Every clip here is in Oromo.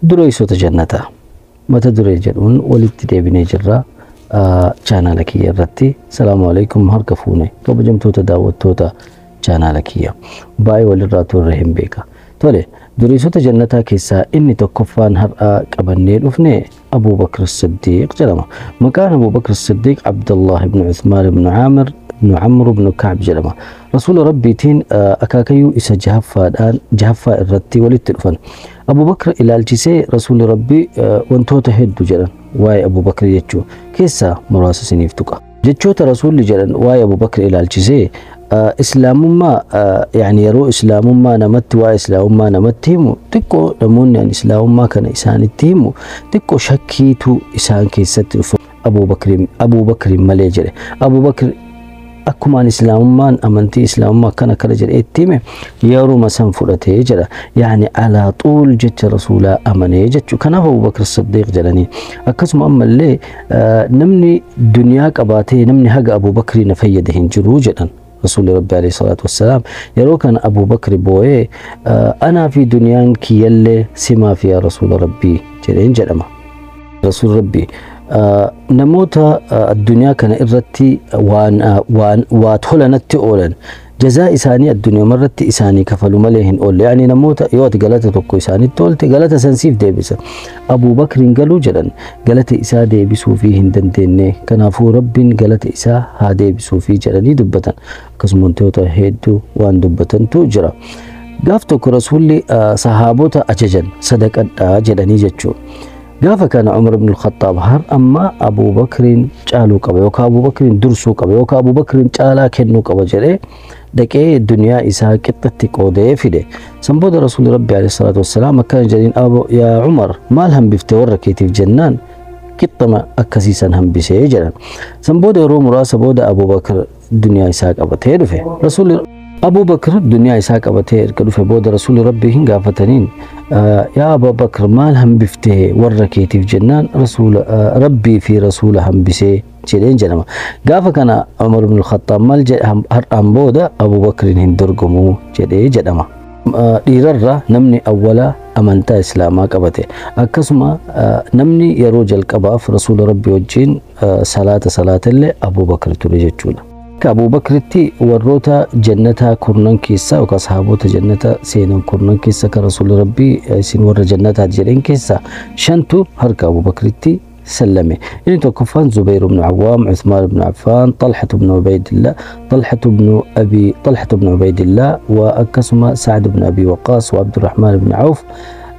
Dureessota jannataa mata duree jedhuun walitti deebinee jirra chaanaala kiyya irratti. Salaamu alaikum, harka fuune kabajamtoota daawwattoota chaanaala kiyya. Baay'ee walirraa turre hin beeka. Tole, dureessota jannataa keessaa inni tokkoffaan har'a qabannee dhufne Abubakr Siddiiq jedhama. Maqaan Abubakr Siddiiq Abdullah ibn Uthmaan ibn Aamir ibn Amr ibn Ka'b jedhama. Rasuula Rabbiitiin akaakayyuu isa jahaffaadhaan jahaffaa irratti walitti dhufan. Abubakr ilaalchisee Rasuulli Rabbii wantoota hedduu jedhan waa'ee Abubakr jechuu keessaa muraasa isiniif tuqa. Jechoota Rasuulli jedhan waa'ee Abubakr ilaalchisee, islaamummaa, yani yeroo islaamummaa namatti, waa'ee islaamummaa namatti himu, xiqqoo namoonni ani islaamummaa kana isaanitti himu xiqqoo shakkiitu isaan keessatti dhufa. Abubakrin malee jedhe. Abubakr akkumaan islaamummaan amantii islaamummaa akkana akkana jedhee itti hime, yeruma san fudhatee jedha. Yani alaa xuul jecha rasuulaa amanee jechuu. Kanaaf Abubakr Siddiiq jedhanii. Akkasuma ammallee namni duniyaa qabaatee namni haga Abubakrii na fayyade hin jiru jedhan. Rasuulli Rabbi alayhi salaatu wassalaam yeroo kana Abubakri boo'ee, anaa fi duniyaan kiyyallee simaaf yaa Rasuula Rabbii jedheen jedhama. Rasuulli Rabbii namoota addunyaa kana irratti waan waan waa tola natti oolan jazaa isaanii addunyaa irratti isaanii kafalu malee hin oolle. Yani namoota yoo ati galata tokko isaanitti oolte, galata san siif deebisa. Abubakriin galuu jedhan galata isaa deebisuufii hin dandeenye. Kanaafuu Rabbiin galata isaa haa deebisuufii jedhanii dubbatan. Akkasuma wantoota hedduu waan dubbatantu jira. Gaaf tokko Rasuulli sahaabota ajajan, sadaqadhaa jedhanii jechuudha. Gaafa kana Umar ibn al-Khattab har amma Abubakriin caaluu qaba yookaan Abubakriin dursuu qaba yookaan Abubakriin caalaa kennuu qaba jedhee dhaqee duniyaa isaa qixxatti qoodee fide. San booda Rasuulli Rabbi alayhi salaatu wassalaam akkana jedheen, yaa Umar, maal hambifte warra keetiif jennaan, qixxama akkasiisan hambisee jedhan. San booda yeroo muraasa booda Abubakr duniyaa isaa qabatee dhufe. Rasuulli Abubakr duniyaa isaa qabatee erga dhufe booda Rasuulli Rabbii hin gaafataniin, yaa Abubakr, maal hambiftee warra keetiif jennaan, Rasuula Rabbii fi Rasuula hambisee jedheen jedhama. Gaafa kana Umar ibn al-Khattab maal jedhe? Har'aan booda Abubakrin hin dorgomu jedhee jedhama. Dhiirarra namni awwala amantaa islaamaa qabate, akkasuma namni yeroo jalqabaaf Rasuula Rabbii wajjin salaata salaatallee Abubakr ture jechuudha. Akka Abubakritti warroota jannataa kurnan keessaa yookaan sahaabota jannata seenan kurnan keessa kan Rasuulli Rabbii isin warra jannataati jedheen keessaa shantu harka Abubakritti sallame. Inni tokkoffaan Zubayr ibn Awwaam, Uthmaan ibn Affaan, Talhat ibn Ubaydillah, Talhat ibn Abi Talhat ibn Ubaydillah wa akkasuma Sa'd ibn Abi Waqqaas wa Abdurrahmaan ibn Awf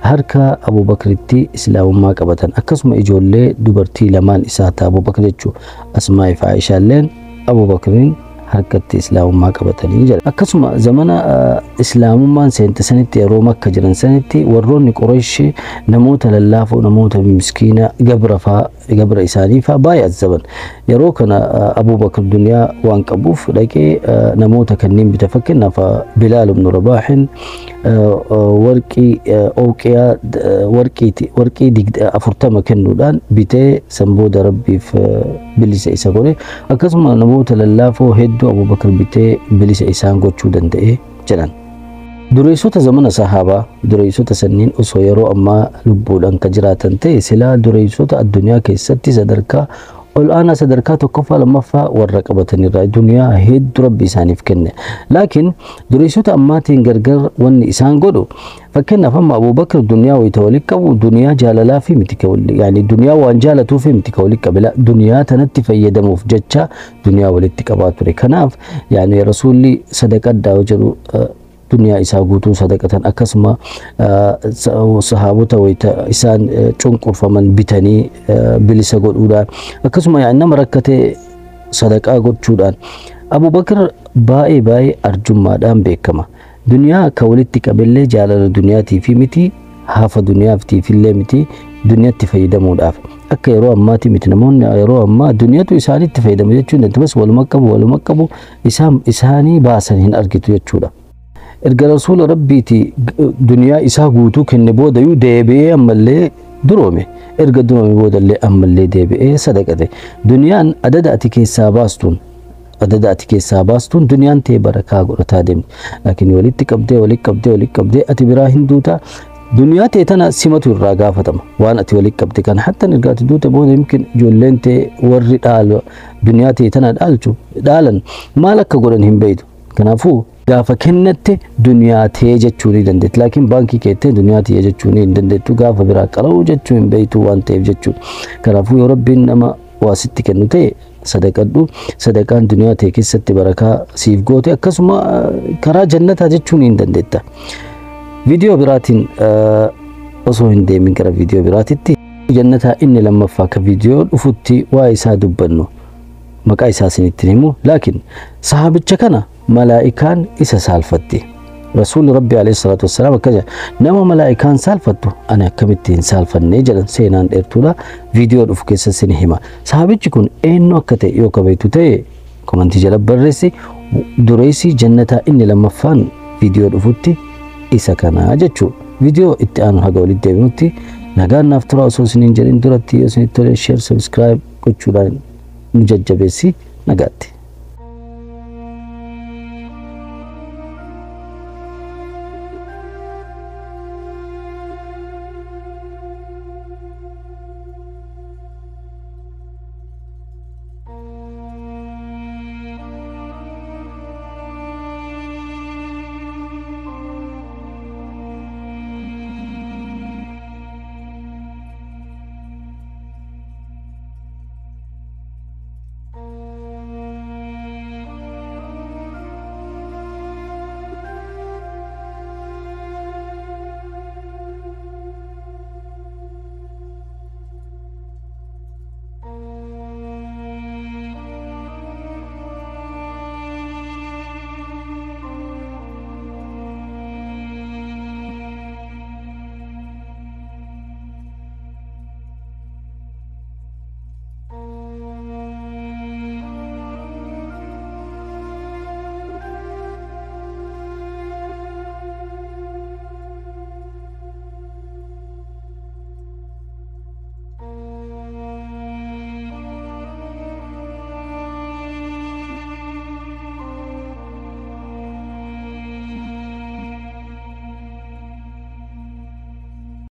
harka Abubakritti islaamummaa qabatan. Akkasuma ijoollee dubartii lamaan isaa ta'a Abubakr jechuudha. Asmaa fi Aishaalleen Abubakriin harkatti islaamummaa qabatanii jira. Akkasuma zamana islaamummaan seente sanitti, yeroo Makka jiran sanitti, warroonni Quraysh namoota lallaafoo, namoota miskiina, gabra faa, gabra isaanii faa baay'ee azzaban. Yeroo kana Abubakr duniyaa waan qabuuf dhaqee namoota kanneen bita. Fakkeenyaaf Bilaal ibn Rabaahin warqii ooqiyaa warqii 40 kennuudhaan bitee san booda Rabbiif bilisa isa godhe. Akkasuma namoota lallaafoo hedduu Abubakar bitee bilisa isaan gochuu danda'e jedhan. Dureessota zamana sahaabaa, dureessota sanniin osoo yeroo ammaa lubbuudhaan kan jiraatan ta'e, silaa dureessota addunyaa keessatti sadarkaa ol aanaa, sadarkaa tokkoffaa lammaffaa warra qabatanirraa, duniyaa hedduu Rabbi isaaniif kenne. Laakiin dureessota ammaatiin gargar wanni isaan godhu, fakkeenyaaf amma Abubakar duniyaa wayita walitti qabu duniyaa jaalalaa fi miti, yani duniyaa waan jaalatuu fi miti ka walitti qabe, duniyaa tanatti fayyadamuuf jecha duniyaa walitti qabaa ture. Kanaaf yani Rasuulli sadaqaddaa yoo jedhu duniyaa isaa guutuu sadaqatan. Akkasuma sahaabota wayita isaan cunqurfaman bitanii bilisa godhuudhaan, akkasuma nama rakkatee sadaqaa gochuudhaan Abubakar baay'ee baay'ee arjummaadhaan beekama. Duniyaa akka walitti qabellee jaalala duniyaatii fi miti, hafa duniyaatiif illee miti, duniyaatti fayyadamuudhaaf. Akka yeroo ammaati miti. Namoonni yeroo ammaa duniyaatu isaanitti fayyadamu jechuun bas waluma qabu isaan isaanii baasan hin argitu jechuudha. Erga Rasuula Rabbiiti duniyaa isaa guutuu kenne boodayyuu deebi'ee ammallee duroome. Erga duroome boodallee ammallee deebi'ee sadaqate. Duniyaan adada ati keessaa baastuun, adada ati keessaa baastuun duniyaan ta'e barakaa godhataa deemti. Laakiin walitti qabdee, walitti qabdee, walitti qabdee ati biraa hin duutaa. Duniyaa ta'e tana simatu irraa gaafatama. Waan ati walitti qabde kan hattan erga ati duute booda yookiin ijoolleen ta'e warri dhaalu duniyaa ta'e tana dhaalchu dhaalan maal akka godhan hin beektu. Kanaafuu gaafa kennatte duniyaa ta'e jechuu ni dandeetti. Laakiin baankii keettee duniyaa ta'e jechuu ni hin dandeettu. Gaafa biraa qara'uu jechuu hin beektu waan ta'eef jechuudha. Kanaafuu yoo Rabbiin nama waa sitti kennu ta'e sadaqadhu. Sadaqaan duniyaa ta'e keessatti barakaa siif goote, akkasuma karaa jannataa jechuu ni hin dandeetta. Viidiyoo biraatiin osoo hin deemin gara viidiyoo biraatitti, jannataa inni lammaffaa ka viidiyoo dhufutti waa'ee isaa dubbannu maqaa isaa isinitti himu. Laakiin sahaabicha kana malaa'ikaan isa saalfatti. Rasuulli Rabbi alayhi salaatu wassalaam akka jedha, nama malaa'ikaan saalfattu ani akkamitti hin saalfannee jedhan. Seenaan dheertuudha, viidiyoo dhufu keessa isin hima. Sahaabichi kun eenyu akka ta'e yoo kabeetu ta'e komantii jala barreessi. Dureessi jannataa inni lammaffaan viidiyoo dhufutti isa kana jechuudha. Viidiyoo itti aanu haga walitti deebinutti nagaan naaf tura. Osoo isiniin jedhin duratti, yoo isinitti tole share, subscribe gochuudhaan nu jajjabeessi. Nagaatti.